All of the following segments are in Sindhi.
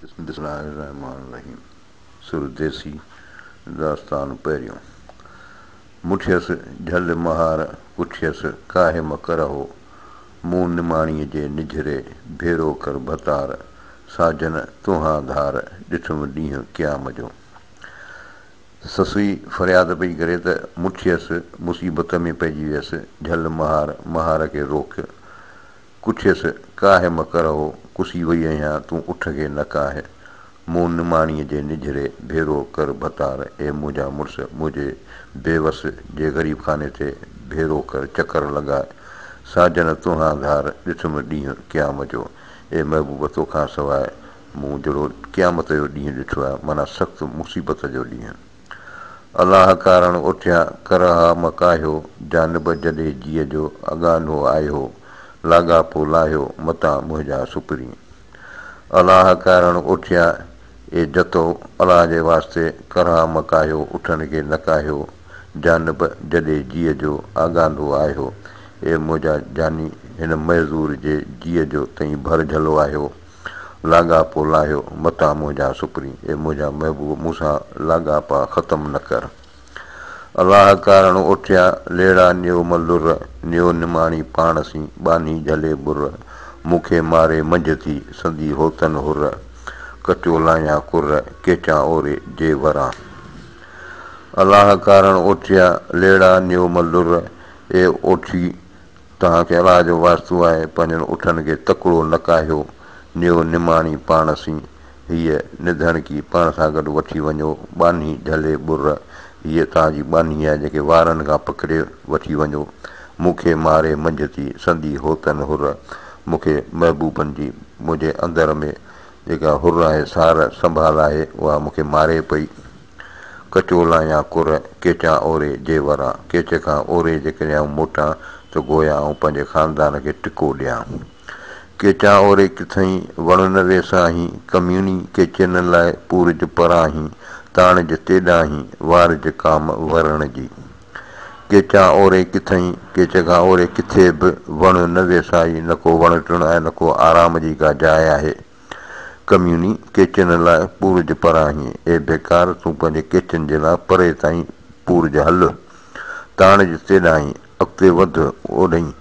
بسم الله الرحمٰن الرحيم سر ديسي داستان پهريون مٺيس جهل مهار ڪٺيس ڪاهي م ڪرهو مون نماڻيء جي نجهري ڀيرو ڪر ڀتار ساجن تنهان ڌار ڏٺم ڏينهن قيام جو سسئي فرياد پئي ڪري ته مٺيس مصيبت ۾ پئجي ويس جهل مهار مهار کي روڪ ڪٺيس، ڪاهه م ڪرهو، ڪسي وئي آهيان، تون اٺ کي نه ڪاهه. مون نماڻيء جي نجهري، ڀيرو ڪر ڀتار، اي منهنجا مڙس، منهنجي بيوس جي غريب خاني تي ڀيرو ڪر، چڪر لڳاء. ساجن تنهان ڌار، ڏٺم ڏينهن قيام جو. اي محبوب، توکان سواء مون جهڙو قيامت جو ڏينهن ڏٺو آهي، معنيٰ سخت مصيبت جو ڏينهن. الله ڪارڻ اٺيا، ڪرها م ڪاهيو، جانب جڏي جيء جو، اڳانهو آهيو، لاڳاپو لاهيو، متان منهنجا سپرين. الله ڪارڻ اٺيا، اي جتو، الله جي واسطي، ڪرها م ڪاهيو، اٺن کي نه ڪاهيو، جانب جڏي جيء جو، آڳانڌو آهيو، اي منهنجا جاني، هن معذور جي جيء جو تئين ڀر جهلو آهيو. لاڳاپو لاهيو، متان منهنجا سپرين، اي منهنجا محبوب، مون سان لاڳاپا ختم نه ڪر. الله ڪارڻ اوٺيا، ليڙا نيو م لر، نيو نماڻي پاڻ سين، ٻانهي جهلي ٻر، مون کي ماري منجهه ٿي، سندي هوتن حر، ڪچو لاهيان ڪر، ڪيچان اوري جي وران. الله ڪارڻ اوٺيا، ليڙا نيو م لر، اي اوٺي، توهان کي الله جو واسطو آهي، پنهنجن اٺن کي تڪڙو نه ڪاهيو، نيو نماڻي پاڻ سين، هيء نڌڻڪي پاڻ سان گڏ وٺي وڃو، ٻانهي جهلي ٻر، هيء توهان جي ٻانهي آهي، جنهن کي وارن کان پڪڙي وٺي وڃو، مون کي ماري منجهه ٿي، سندي هوتن حر، مون کي محبوبن جي منهنجي اندر ۾ جيڪا حر آهي، سار سنڀال آهي، اها مون کي ماري پئي. ڪچو لاهيان ڪر، ڪيچان اوري جي وران. ڪيچ کان اوري جيڪڏهن آئون موٽان ته گويا آئون پنهنجي خاندان کي ٽڪو ڏيان. ڪيچان اوري ڪٿئين، وڻ نه ويساهين، ڪميڻي ڪيچين لاء پورج پراهين، تاڻج تيڏاهين، وارج ڪام ورڻ جي. ڪيچان اوري ڪٿئين، ڪيچ کان اوري ڪٿي به وڻ نه ويساهي، نه ڪو وڻ ٽڻ آهي، نه ڪو آرام جي ڪا جاء آهي. ڪميوني، ڪيچن لاء پورج پراهين. اي بيڪار، تون پنهنجي ڪيچن جي لاء پري تائين پورج هل. تاڻج تيڏاهين، اڳتي وڌ اوڏهين.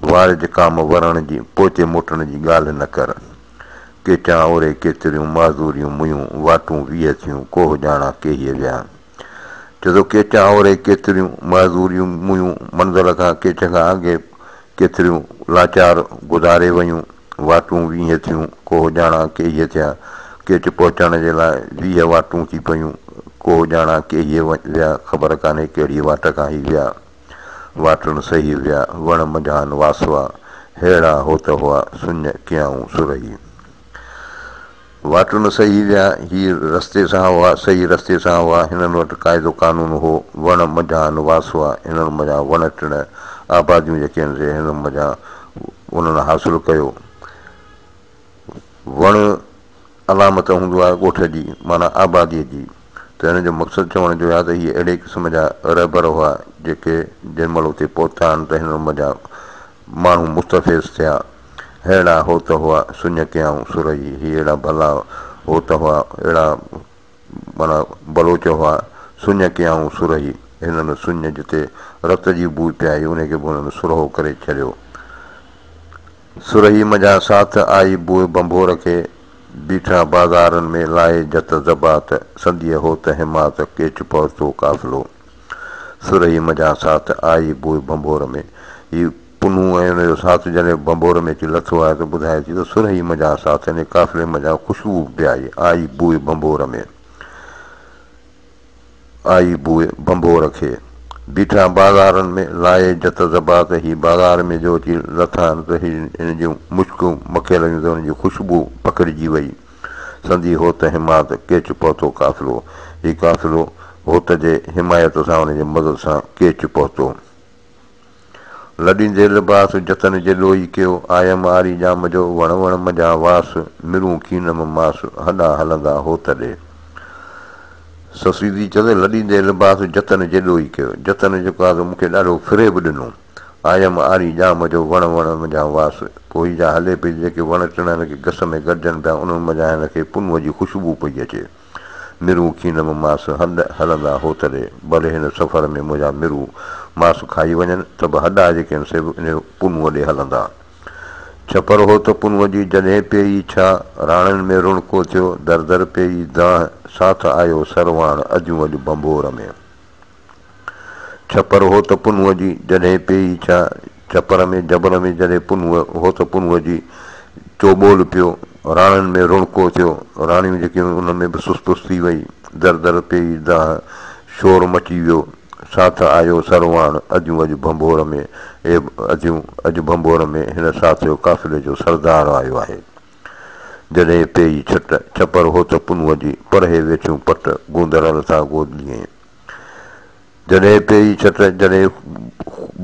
وارج ڪام ورڻ جي، پوئتي موٽڻ جي ڳالهه نه ڪر. ڪيچان اوري ڪيتريون معذوريون ميون، واٽون 20 ٿيون، ڪوهه ڄاڻان ڪيهي ويا. چئي ٿو ڪيچان اوري ڪيتريون معذوريون ميون، منزل کان ڪيچ کان اڳي ڪيتريون لاچار گذاري ويون. واٽون 20 ٿيون، ڪوهه ڄاڻان ڪيهي ٿيا. ڪيچ پهچڻ جي لاء 20 واٽون ٿي پيون، ڪوهه ڄاڻان ڪيهي ويا، خبر ڪانهي ڪهڙي واٽ کان هي ويا. واٽن سهي ويا، وڻ منجهان واسوا، ههڙا هوت هئا، سڃ ڪيائون سرهي. واٽن سهي ويا، هي رستي سان هئا، صحيح رستي سان هئا، هنن وٽ قاعدو قانون هو، وڻ منجهان واسوا، هنن منجهان وڻ ٽڻ، آباديون جيڪي آهن سي هنن منجهان انهن حاصل ڪيو. وڻ علامت هوندو آهي ڳوٺ جي، معنيٰ آباديء جي، ته هن جو مقصد چوڻ جو آهي ته هي اهڙي قسم جا رهبر هئا، جيڪي جنهن مهل اتي پهتا آهن ته هنن منجهان ماڻهو مستفيض ٿيا. ههڙا هوت هئا، سڃ ڪيائون سرهي. هي اهڙا ڀلا هوت هئا، اهڙا معنيٰ بلوچ هئا، سڃ ڪيائون سرهي. هنن سڃ جتي رت جي بوء پئي آئي، ان کي به هنن سرهو ڪري ڇڏيو. سرهي منجهان ساٿ آئي بوء ڀنڀور کي، بيٺا بازارن ۾ لائي جت زبات، سنديء هوت حمات، ڪيچ پهتو قافلو. سرهي منجهان ساٿ آئي بوء ڀنڀور ۾. هي پنهون ۽ ان جو ساٿ جڏهن ڀنڀور ۾ اچي لٿو آهي ته ٻڌائي ٿي ته سرهي منجهان ساٿ يعني قافلي منجهان خوشبو به آئي، آئي بوء ڀنڀور ۾. آئي بوء ڀنڀور کي. بيٺا بازارن ۾، لائي جت زبات، هي بازار ۾ جو اچي لٿا آهن ته هي هن جون مشڪون مکيل هيون ته هن جي خوشبو پکڙجي وئي. سندي هوت حمات، ڪيچ پهتو قافلو. هي قافلو هوت جي حمايت سان ان جي مدد سان ڪيچ پهتو. لڏيندي لباس، جتن جيڏو ئي ڪيو، آيم آري ڄام جو، وڻ وڻ منجهان واس، مرون کينم ماس، هڏا هلندا هوت ڏي. سسئي ٿي چوي، لڏيندي لباس، جتن جيڏو ئي ڪيو، جتن جيڪو آهي سو مون کي ڏاڍو فريب ڏنو. آيم آري ڄام جو وڻ وڻ منجهان واس. پوء هي جا هلي پئي جيڪي وڻ ٽڻ هن کي گس ۾ گڏجن پيا انهن منجهان هن کي پنهونء جي خوشبو پئي اچي. مرون کينم ماس هڏ هلندا هوت ڏي. ڀلي هن سفر ۾ منهنجا مرون ماس کائي وڃن ته به هڏا جيڪي آهن سي به انهيء پنهونء ڏي هلندا. ڇپر هوت پنهونء جي جڏهن پيئي ڇا، راڻن ۾ رڻڪو ٿيو، در در پيئي دانهن، ساٿ آيو سرواڻ اديون اڄ ڀنڀور ۾. ڇپر هوت پنهونء جي جڏهن پيئي ڇا، ڇپر ۾ جبل ۾ جڏهن پنهونء هوت پنهونء جي چوٻول پيو، راڻن ۾ رڻڪو ٿيو، راڻيون جيڪي هيون انهن ۾ به سس پس ٿي وئي، در در پيئي دانهن، شور مچي ويو، ساٿ آيو سرواڻ اديون اڄ ڀنڀور ۾، اي اديون اڄ ڀنڀور ۾ هن ساٿ جو قافلي جو سردار آيو آهي. جڏهن پيئي ڇٽ، ڇپر هوت پنهونء جي، پرهي ويٺيون پٽ، گوندر لٿا گودلين. جڏهن پيئي ڇٽ، جڏهن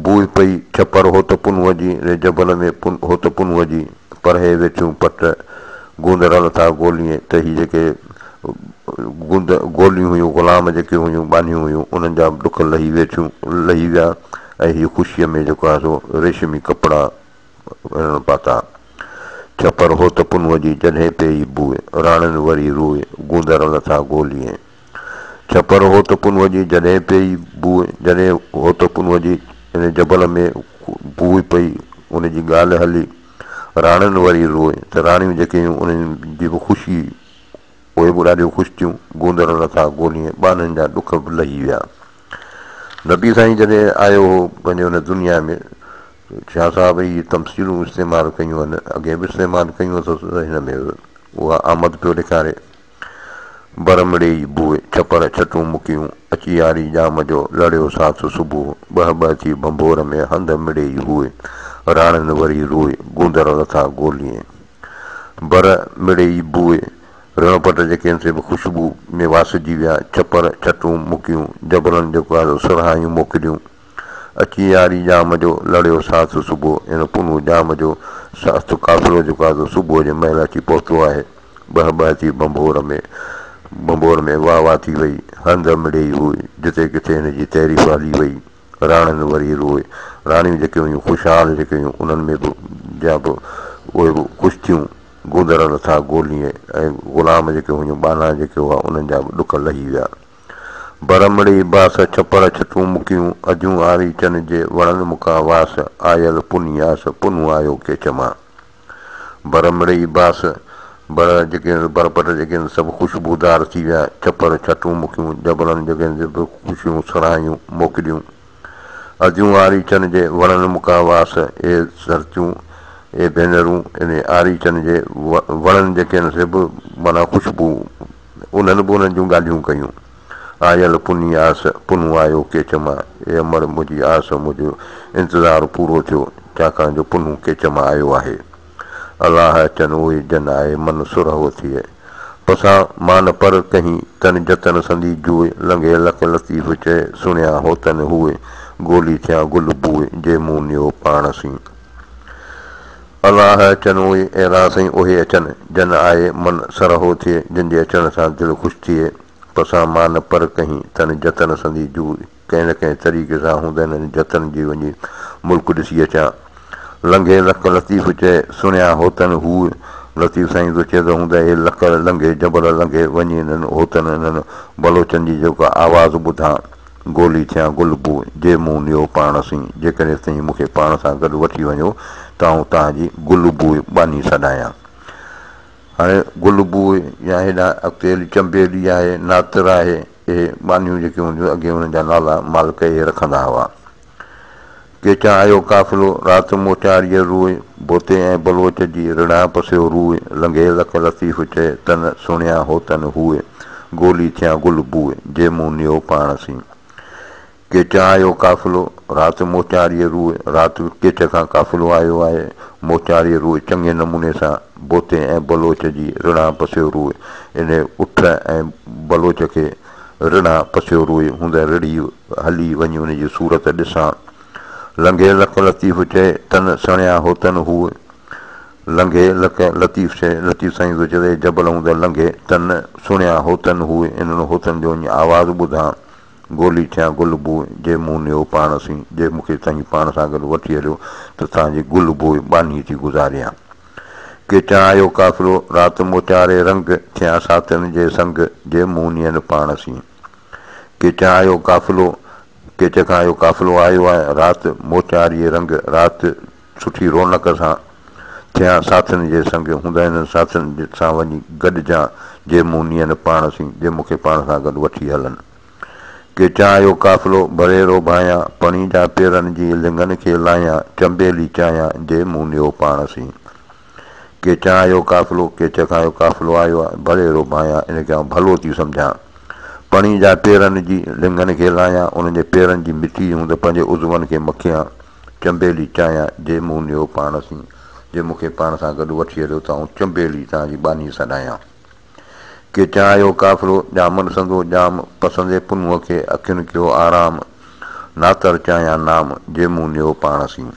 بوء پئي، ڇپر هوت پنهونء جي، ري جبل ۾ هوت پنهونء جي، پرهي ويٺيون پٽ، گوندر لٿا گولين، ته هي جيڪي گوند گوليون هيون، غلام جيڪي هيون، ٻانهيون هيون، انهن جا به ڏک لهي ويٺيون، لهي ويا ۽ هي خوشيء ۾ جيڪو آهي سو ريشمي ڪپڙا انهن پاتا. ڇپر هوت پنهونء جي، جڏهن پيئي بوء، راڻن وري روء، گوندر لٿا گولين. ڇپر هوت پنهونء جي جڏهن پيئي بوء، جڏهن هوت پنهونء جي ان جبل ۾ بوء پئي، ان جي ڳالهه هلي، راڻن وري روء ته راڻيون جيڪي هيون انهن جي به خوشي، اهي به ڏاڍيون خوش ٿيون، گوندر لٿا گوليء، ٻانهن جا ڏک به لهي ويا. نبي سائين جڏهن آيو هو پنهنجي هن دنيا ۾ شاهه صاحب هي تمثيلون استعمال ڪيون آهن، اڳي به استعمال ڪيون اٿس هن ۾ به اها آمد پيو ڏيکاري. بر مڙيئي بوء، ڇپر ڇٽون مڪيون، اچي آري ڄام جو، لڙيو ساٿ صبح، ٻهه ٻهه ٿي ڀنڀور ۾، هنڌ مڙيئي هوء، راڻن وري روء، گوندر لٿا گوليين. بر مڙيئي بوء، رڻ پٽ جيڪي آهن سي به خوشبو ۾ واسجي ويا، ڇپر ڇٽون مڪيون، جبلن جيڪو آهي سو سرهايون موڪليون. اچي ياري ڄام جو، لڙيو ساٿ صبح، ان پنهون ڄام جو ساٿ قافلو جيڪو آهي سو صبح جي مهل اچي پهتو آهي. ٻهه ٻهه ٿي ڀنڀور ۾، ڀنڀور ۾ واهه واهه ٿي وئي. هنڌ مڙيئي هئي، جتي ڪٿي هن جي تعريف هلي وئي. راڻن وري روء، راڻيون جيڪي هيون خوشحال جيڪي هيون انهن ۾ به جا به اهي به خوش ٿيون. گوندر لٿا گوليء ۽ غلام جيڪي هيون ٻانها جيڪي هئا انهن جا به ڏک لهي ويا. برمڙي باس، ڇپر ڇٽون مڪيون، اديون آريچن جي وڻن مڪا واس، آيل پني آس، پنهون آيو ڪيچ مان. برمڙي باس، بر جيڪي آهن برپٽ جيڪي آهن سڀ خوشبودار ٿي ويا، ڇپر ڇٽون مڪيون، جبلن جيڪي آهن سي به خوشيون سرهايون موڪليون. اديون آريچن جي وڻن مڪا واس، اي سرتيون، اي ڀينرون، انهي آريچن جي وڻن جيڪي آهن سي به معنيٰ خوشبو انهن به انهن جون ڳالهيون ڪيون. آيل پني آس، پنهون آيو ڪيچ مان، اي امڙ منهنجي آس، منهنجو انتظار پورو ٿيو، ڇاڪاڻ جو پنهون ڪيچ مان آيو آهي. الله اچن اهي جن آء من سرهو ٿئي. پسان مان پر ڪهين، تن جتن سندي جوء، لنگهي لک لطيف چئي، سڻيان هوتن هوء، گولي ٿيان گل بوء، جي مون نيو پاڻ سين. الله اچن اهي، اي الله سائين اهي اچن، جن آء من سرهو ٿئي، جن جي اچڻ سان دل خوش ٿئي. پسان مان پر ڪهين، تن جتن سندي جوء، ڪنهن نه ڪنهن طريقي سان هوند انهن جتن جي وڃي ملڪ ڏسي اچان. لنگهي لک لطيف چئي، سڻيان هوتن هوء، لطيف سائين ٿو چئي ته هوند اهي لڪ لنگهي جبل لنگهي وڃي انهن هوتن انهن بلوچن جي جيڪو آواز ٻڌان. گولي ٿيان گل بوء، جي مون نيو پاڻ سين، جيڪڏهن توهين مون کي پاڻ سان گڏ وٺي وڃو ته آئون توهان جي گل بوء ٻانهي سڏايان. هاڻي گل بوء يا هيڏانهن اڳتي هلي چنبيلي آهي، ناتر آهي، اهي ٻانهيون جيڪي هونديون اڳي انهن جا نالا مالڪ اهي رکندا هئا. ڪيچان آيو قافلو، رات موچاريء روء، بوتي ۽ بلوچ جي رڙان پسيو روء، لنگهي لک لطيف چئي، تن سڻيان هوتن هوء، گولي ٿيان گل بوء، جي مون نيو پاڻ سين. ڪيچان آيو قافلو، رات موچاريء روء، رات ڪيچ کان قافلو آيو آهي، موچاريء روء چڱي نموني سان، بوتي ۽ بلوچ جي رڙان پسيو روء، انهي اٺ ۽ بلوچ کي رڙان پسيو روء، هوند رڙهي هلي وڃي ان جي صورت ڏسان. لنگهي لک لطيف چئي، تن سڻيا هوتن هوء. لنگهي لک لطيف چئي، لطيف سائين ٿو چئي ته اي جبل هوند لنگهي، تن سڻيا هوتن هوء، انهن هوتن جو وڃي آواز ٻڌان. گولي ٿيان گل بوء، جي مون نيو پاڻ سين، جي مون کي توهين پاڻ سان گڏ وٺي هليو ته توهان جي گل بوء ٻانهي ٿي گذاريان. ڪيچان آيو قافلو، رات موچاري رنگ، ٿيان ساٿين جي سنگ، جي مون نين پاڻ سين. ڪيچان آيو قافلو، ڪيچ کان اهو قافلو آيو آهي، رات موچاري رنگ، رات سٺي رونق سان، ٿيان ساٿين جي سنگ، هوندا هنن ساٿين سان وڃي گڏجان، جي مون نين پاڻ سين، جي مون کي پاڻ سان گڏ وٺي هلن. ڪيچان آيو قافلو، ڀري روڀايان، پڻي جا پيرن جي لڱن کي لايان، چنبيلي چاهيان، جي مون نيو پاڻ سين. ڪيچان آيو قافلو، ڪيچ کان اهو قافلو آيو آهي، ڀلي روڀايان، ان کي آئون ڀلو ٿي سمجهان. پڻي جا پيرن جي لڱن کي لايان، انهن جي پيرن جي مٺي هوند پنهنجي عضون کي مکيان، چنبيلي چاهيان، جي مون نيو پاڻ سين، جي مون کي پاڻ سان گڏ وٺي هليو ته آئون چنبيلي توهان جي ٻانهي سڏايان. ڪيچان آيو قافلو، ڄامن سندو ڄام، پسندي پنهونء کي اکين ڪيو آرام، ناتر چاهيان نام، جي مون نيو پاڻ سين.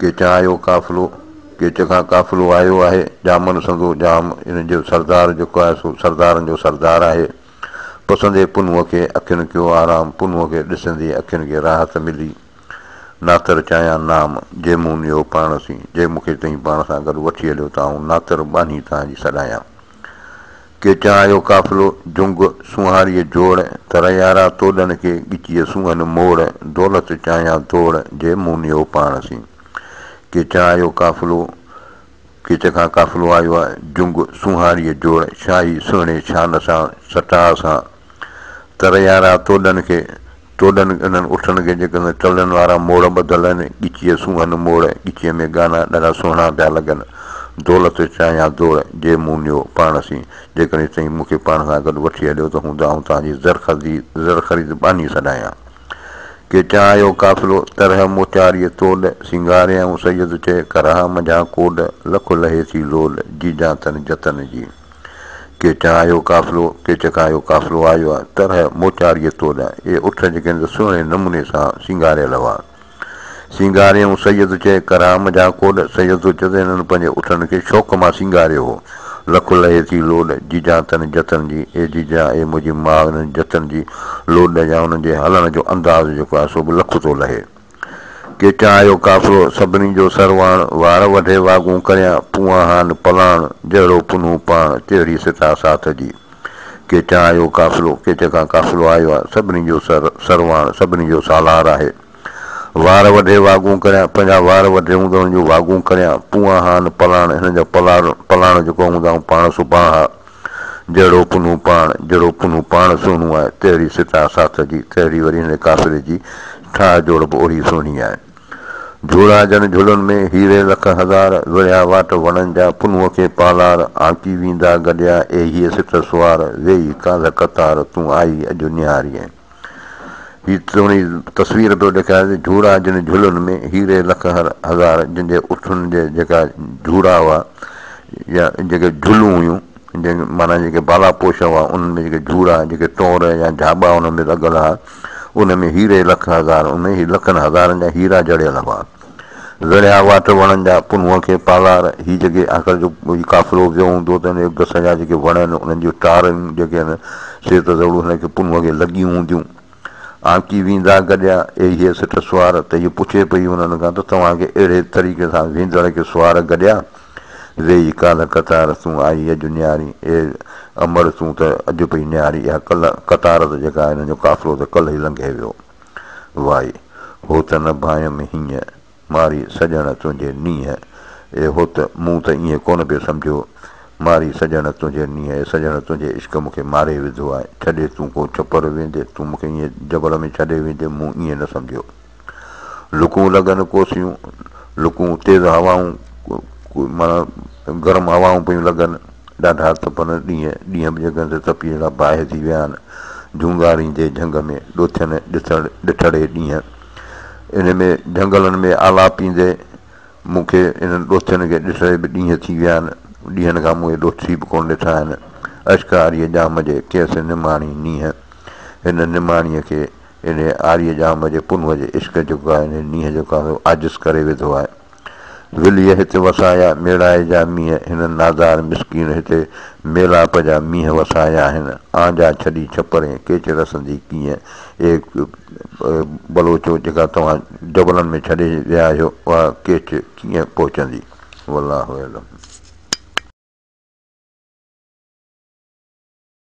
ڪيچان آيو قافلو، ڪيچ کان قافلو آيو آهي، ڄامن سندو ڄام، ان جو سردار جيڪو آهي سو سردارن جو سردار آهي. پسندي پنهونء کي اکين ڪيو آرام، پنهونء کي ڏسندي اکين کي راحت ملي. ناتر چاهيان نام، جي مون نيو پاڻ سين، جي مون کي توهين پاڻ سان گڏ وٺي هليو ته آئون ناتر ٻانهي توهان جي سڏايان. ڪيچان آيو قافلو، جنگ، سونهاريء جوڙ، تر يارا توڏن کي، ڳچيء سونهن موڙ، دولت چاهيان ڌوڙ، جي مون نيو پاڻ سين. ڪيچان آيو قافلو، ڪيچ کان قافلو آيو آ، جنگ، سونهاريء جوڙ، شاهي سهڻي شان سان، سٽاء سان، تر يارا توڏن کي، توڏن انهن اٺن کي جيڪڏهن ٽلن وارا موڙ ٻڌل آهن، ڳچيء سونهن موڙ، ڳچيء ۾ ڳانا ڏاڍا سهڻا پيا لڳن. دولت چاهيان دوڙ، جي مون نيو پاڻ سين. جيڪڏهن توهين مون کي پاڻ سان گڏ وٺي هليو ته هوند آئون توهان جي زرخريد ٻانهي سڏايان. ڪيچان آيو قافلو، طرح موچاريء توڏ، سينگاريائون سيد چئي، ڪرها منجهان ڪوڏ، لک لهي ٿي لوڏ، جيجان تن جتن جي. ڪيچان آيو قافلو، ڪيچ کان اهو قافلو آيو آ، طرح موچاريء توڏ، اهي اٺ جيڪي آهن سي سهڻي نموني سان سينگاريل هئا. سينگاريائون سيد چئي، ڪرها منجهان ڪوڏ، سيد ٿو چئي ته هنن پنهنجي اٺن کي شوق مان سينگاريو هو. لک لهي ٿي لوڏ، جيجان تن جتن جي، اي جيجان، اي منهنجي ماء، انهن جتن جي لوڏ يا انهن جي هلڻ جو انداز جيڪو آهي سو به لک ٿو لهي. ڪيچان آيو قافلو، سڀني جو سرواڻ، وار وڍي واڳون ڪريان، پوئان هان پلاڻ، جهڙو پنهون پاڻ، تهڙي ستا ساٿ جي. ڪيچان آيو قافلو، ڪيچ کان قافلو آيو آ، سڀني جو سر سرواڻ، سڀني جو سالار آهي. وار وڍي واڳون ڪريان، پنهنجا وار وڍي هوند انهن جون واڳون ڪريان، پوئان هان پلاڻ، هنن جا پلاڻ پلاڻ جيڪو هوند آئون پاڻ سبان ها. جهڙو پنهون پاڻ، جهڙو پنهون پاڻ سهڻو آهي، تهڙي سٽا ساٿ جي، تهڙي وري هن قافلي جي ٺاهه جوڙ به اوڙي سهڻي آهي. جهوڙا جن جهولن ۾، هيري لک هزار، وڙهيا واٽ وڻن جا، پنهونء کي پالار، آنڪي ويندا گڏيا، اي هيء سٽ سوار، ويئي ڪالهه قطار، تون آئي اڄ نهاريين. هي سهڻي تصوير پيو ڏيکاري ته جهوڙا جن جهولن ۾، هيري لک هزار، جن جي اٺن جي جيڪا جهوڙا هئا يا جيڪي جهولون هيون، جن معنيٰ جيڪي بالا پوش هئا، انهن ۾ جيڪي جهوڙا، جيڪي ٽور يا جهاٻا انهن ۾ لڳل هئا، ان ۾ هيري لک هزار، ان ۾ هي لکن هزارن جا هيرا جڙيل هئا. وڙهيا واٽ وڻن جا، پنهونء کي پالار، هي جيڪي آخر جو هي قافلو ويو هوندو ته هن جي گس جا جيڪي وڻ آهن، انهن جون ٽارون جيڪي آهن، سي ته ضرور هن کي پنهونء کي لڳيون هونديون. آنڪي ويندا گڏيا، اي هيء سٽ سوار، ته هيء پڇي پئي انهن کان ته توهان کي اهڙي طريقي سان ويندڙ کي سوار گڏيا؟ ويئي ڪالهه قطار، تون آئي اڄ نهارين، اي امڙ تون ته اڄ پئي نهارين، اها ڪلهه قطار ته جيڪا آهي هنن جو قافلو ته ڪلهه ئي لنگهي ويو. وائي، هوت نه ڀانئيم هينئن، ماري سڄڻ تنهنجي نينهن، اي هوت، مون ته ائين ڪونه پئي سمجهيو، ماري سڄڻ تنهنجي نينهن، اي سڄڻ تنهنجي عشق مون کي ماري وڌو آهي، ڇڏي تون ڪو ڇپر ويندين، تون مون کي ائين جبل ۾ ڇڏي ويندين، مون ائين نه سمجهيو. لڪون لڳن ڪوسيون، لڪون تيز هوائون، معنيٰ گرم هوائون پيون لڳن، ڏاڍا تپن ڏينهن، ڏينهن به جڳن تي تپي اهڙا باهه ٿي ويا آهن، جهونگاريندي جهنگ ۾، ڏوٿين ڏٺڙي ڏينهن. ان ۾ جهنگلن ۾ آلاپيندي مون کي انهن ڏوٿين کي ڏٺڙي به ڏينهن ٿي ويا آهن. ڏينهن کان مون اهي ڏوٿي به ڪونه ڏٺا آهن. اشڪ آريء ڄام جي ڪيس نماڻي نينهن. هن نماڻيء کي انهيء آريء ڄام جي پنهونء جي عشق جيڪو آهي، انهيء نينهن جيڪو آهي سو عاجز ڪري وڌو آهي. وليء هت وسايا ميڙائي جا مينهن، هن نادار مسڪين هتي ميلاپ جا مينهن وسايا آهن. آنجا ڇڏي ڇپرين، ڪيچ رسندي ڪيئن؟ اي بلوچو، جيڪا توهان جبلن ۾ ڇڏي ويا آهيو، اها ڪيچ ڪيئن پهچندي؟ والله اعلم.